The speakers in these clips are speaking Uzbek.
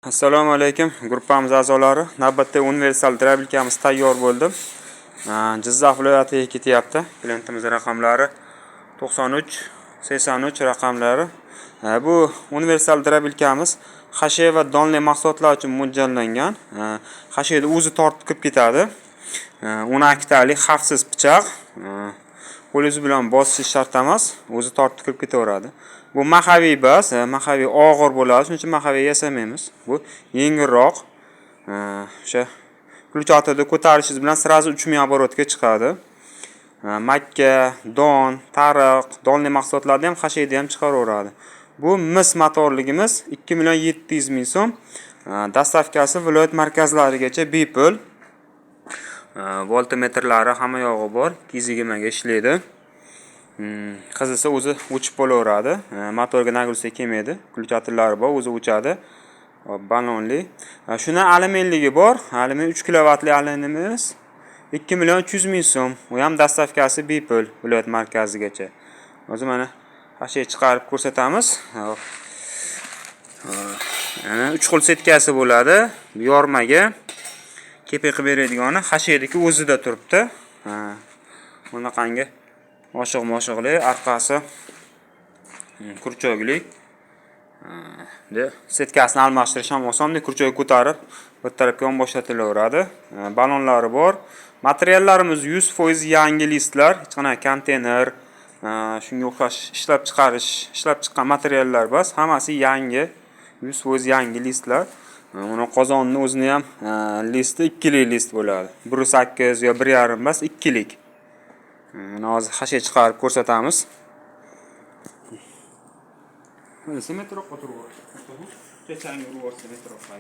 Assalomu alaykum, gruppamiz a'zolari. Navbatdagi universal дробилка miz tayyor bo'ldi. Jizzax viloyatiga ketyapti. Klientimiz raqamlari 93 83 raqamlari. Bu universal дробилка miz xashe va donli mahsulotlar uchun mo'ljallangan. Xasheni o'zi tortib kirib ketadi. 12 talik xavfsiz pichoq. Qo'lingiz bilan bosish shart emas, o'zi tortib kirib ketaveradi. Bu mahaviy bas, mahaviy og'ir bo'ladi, shuning uchun mahaviy yasamaymiz. Bu yengilroq. O'sha ключ ko'tarishingiz bilan сразу 3000 оборот ga chiqadi. Makka, don, tariq, donli mahsulotlarni ham, xashakni ham chiqaraveradi. Bu mis motorligimiz 2 million 700 ming so'm. Доставка si viloyat markazlarigacha bepul. Voltmetrlari hamma yog'i bor, 220 ga ishlaydi. Qizisa o'zi o'chib qolaveradi. Motorga нагрузка kelmaydi. Включатель lari bor, o'zi o'chadi. Hop, balonli. Shuni alyuminligi bor. Alyumin 3 kilovatli alyuminimiz 2 million 300 ming so'm. U ham доставка si bepul viloyat markazigacha. Hozir mana xashak chiqarib ko'rsatamiz. Hop. Yana 3 xil setkasi bo'ladi. Yormaga kepak qilib beradigani xashakniki o'zida turibdi. Ha. Bunaqangi oshiq-moshiqli, orqasi крючок li. De setkasini almashtirish ham oson, крючок ko'tarib bir tarafga yonboshlatilaveradi. Balonlari bor. Materiallarimiz 100% yangi listlar, hech qanaqa konteyner, shunga o'xshash ishlab chiqarish, ishlab chiqqan materiallar emas, hammasi yangi, 100% yangi listlar. Uni qozonni o'zini ham listi ikkilik list bo'ladi. 1.8 yo 1.5 emas, ikkilik. Mana hozir xashak chiqarib ko'rsatamiz. Metroqqa turib. Chechangga urib yuborsa metroqqa.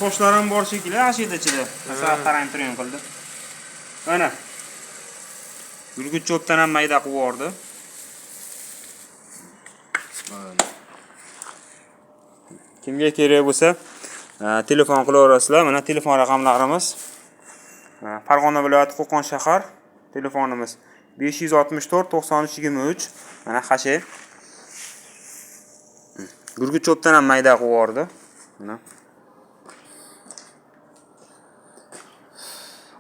Toshlar ham bor shekilli xashakda ichida. Masalan, qarang turing qildi. Mana. Yurgut cho'pdan ham mayda qilib yubordi. Kimga kerak bo'lsa, telefon qilaverasizlar. Mana telefon raqamlarimiz. Farg'ona viloyati, Qo'qon shahar, telefonimiz 564 93 23. Mana xashak. Gurgut cho'pdan ham mayda qilib yubordi. Mana.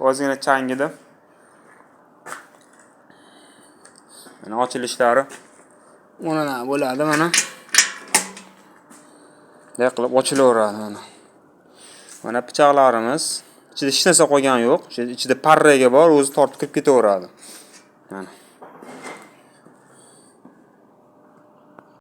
Ozgina changidi. Mana ochilishlari mana bo'ladi mana. Bunday qilib ochilaveradi mana. Mana pichoqlarimiz. Ichida hech narsa qolgani yo'q. O'sha ichida parraga bor, o'zi tortib kirib ketaveradi. Mana.